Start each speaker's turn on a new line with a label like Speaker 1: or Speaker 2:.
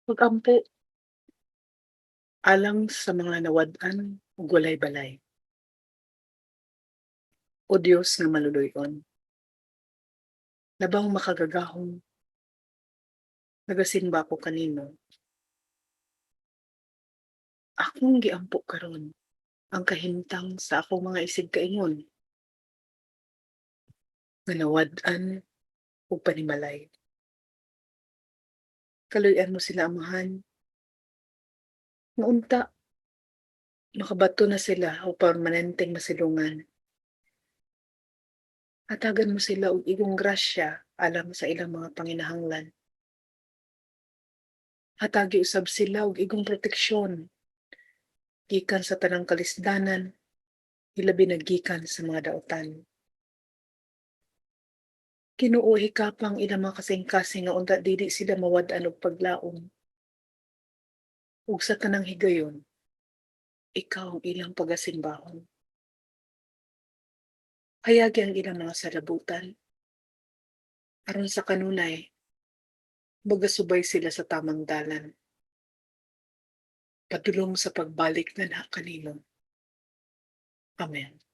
Speaker 1: Pag-ampo alang sa mga nawad-an ug walay balay. O Dios nga maluluy-on, labang makagagahom, nagasimba ko kanimo. Akong giampo karon ang kahimtang sa akong mga isigkaingon nga nawad-an ug panimalay. Kaluy-an mo sila, Amahan, nga unta makabato na sila og permanenteng masilungan. Hatagan mo sila og igong grasya alang sa ilang mga panginahanglan. Hatagi usab sila og igong proteksyon gikan sa tanang kalisdanan, hilabi na gikan sa mga daotan. Ginoo, hikapa ang ilang mga kasing-kasing nga unta dili sila mawad-an og paglaom. Ug sa tanang higayon, ikaw ang ilang pagasimbahon. Hayagi ang ilang mga salabutan aron sa kanunay magasubay sila sa tamang dalan padulong sa pagbalik nganha kanimo. Amen.